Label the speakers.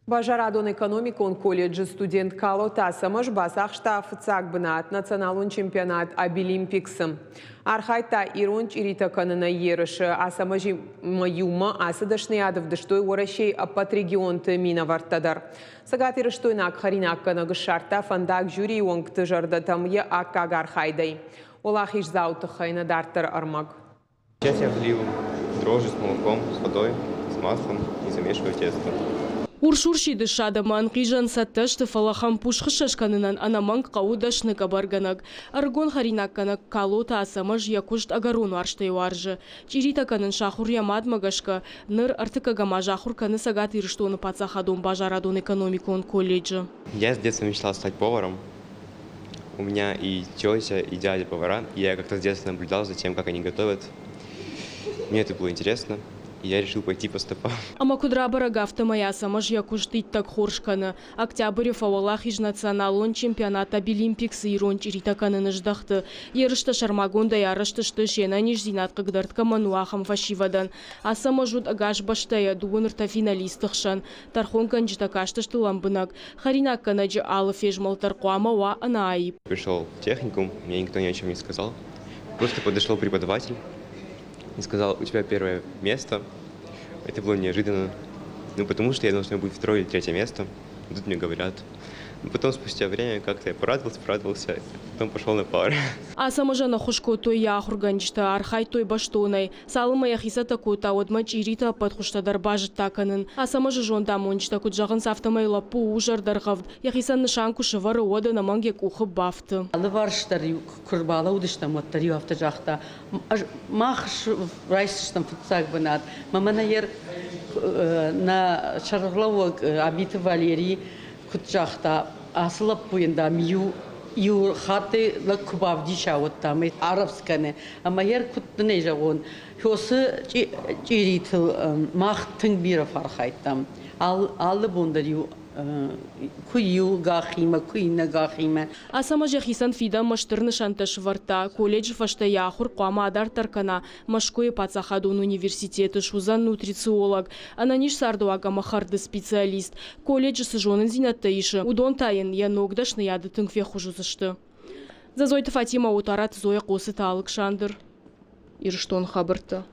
Speaker 1: Базарадон-экономикон колледжы студент Калоты Ацӕмӕз бацахста фыццаг бынат националон чемпионат Абилимпиксы. Архайдта ирон чъиритӕ кӕнынӕй ерысы. Ацӕмӕзимӕ иумӕ ацы дӕсныйад ӕвдыстой Уӕрӕсейы ӕппӕт регионты минӕвӕрттӕ дӕр. Цӕгатирыстойнаг хӕринаггӕнӕг ссардта фӕндаг жюрийы уӕнгты зӕрдӕтӕм йӕ аккаг архайдӕй. Уӕлахиздзауы тыххӕй нӕ дарддӕры ӕрмӕг.
Speaker 2: Сейчас я влил дрожжи с молоком, с водой, с маслом и замешиваю тесто.
Speaker 3: Урс-урсид ссад ӕмӕ ӕнхъизӕн цӕттӕ сты, фӕлӕ хӕмпус хыссӕ скӕнынӕн ӕнӕмӕнг хъӕуы дӕсны къӕбӕргӕнӕг. Ӕрыгон хӕринаггӕнӕг Калоты Ацӕмӕз йӕ куыст ӕгӕрон уарзтӕй уарзы. Чъиритӕ кӕнын сахуыр йӕ мадмӕ гӕсгӕ, ныр ӕртыккӕгӕм аз ахуыр кӕны Цӕгат Ирыстоны паддзахадон базарадон-экономикон колледжы.
Speaker 2: Я с детства мечтал стать поваром. У меня и тетя, и дядя повара. Я как-то с детства наблюдал за тем, как они готовят. Мне это было интересно, и я решил пойти по стопам.
Speaker 3: Ӕмӕ куыд рабӕрӕг, афтӕмӕй Ацӕмӕз йӕ куыст иттӕг хорз кӕны. Октябры фӕуӕлахиз националон чемпионат Абилимпиксы ирон чъиритӕ кӕныны здӕхты. Ерыстӕ сӕрмагондӕй арӕзт сты се нӕниздзинад хъыгдӕрд кӕмӕн у, ахӕм фӕсивӕдӕн. Ацӕмӕз уыд ӕгас бӕстӕйӕ дыууын ӕртӕ финалисты хсӕн. Тӕрхонгӕнджытӕ кастысты лӕмбынӕг. Хӕринаггӕнӕджы алы фезмӕлд дӕр хъуамӕ уа ӕнӕаипп.
Speaker 2: Пришел в техникум, мне никто ни о чем не сказал. Просто подошел преподаватель и сказал, у тебя первое место. Это было неожиданно. Ну, потому что я должен быть второе или третье место. Тут мне говорят. Ну, потом, спустя время, как-то я порадовался, порадовался, потом пошел на пары.
Speaker 3: Ацӕмӕзӕн ӕххуыс кодтой йӕ ахуыргӕнджытӕ, архайдтой бӕстонӕй. Цалынмӕ йӕхи цӕттӕ кодта, уӕдмӕ чъиритӕ ӕппӕт хуызтӕ дӕр базыдта кӕнын. Ацӕмӕзы зондамонджытӕ куыд зӕгъынц, афтӕмӕй лӕппу у зӕрдӕргъӕвд, йӕхицӕн нысан куы сӕвӕры, уӕд ӕнӕмӕнг йӕ къухы бафты.
Speaker 4: Алыварс дӕр-иу куы рбалӕудыстӕм, уӕддӕр-иу афтӕ загъта, мах райсдзыстӕм фыццаг бынат. Мӕ мӕнӕ йе нӕ сӕргълӕууӕг Абиты Валерий куыд загъта, ацы лӕппуйӕн, дам, иу иу хатт лӕг куы бавдиса, уӕд, дам, ӕй арӕвдз кӕны. Ӕмӕ йӕ куыд дын ӕй зӕгъон, Хёсы чъиритыл мах тынг бирӕ фӕархайдтам. Алы бон дӕр-иу куы иу гахимӕ, куы иннӕ гахимӕ.
Speaker 3: Ацӕмӕз йӕхицӕн фидӕнмӕ стыр нысӕнттӕ сӕвӕрдта. Колледжы фӕстӕ йӕ ахуыр хъуамӕ адарддӕр кӕна Мӕскуыйы паддзахадон университеты, суыдзӕн нутрициолог, ӕнӕниз цардуаг ӕмӕ хӕрды специалист. Колледжы цы зонындзинӕдтӕ исы, уыдон та йын йӕ ног дӕсныйады тынг феххуыс уыдзысты. Дзӕдзойты Фатимӕ, Отараты Зоя, Хъоцыты Алыксандр. Ирыстон хабӕрттӕ.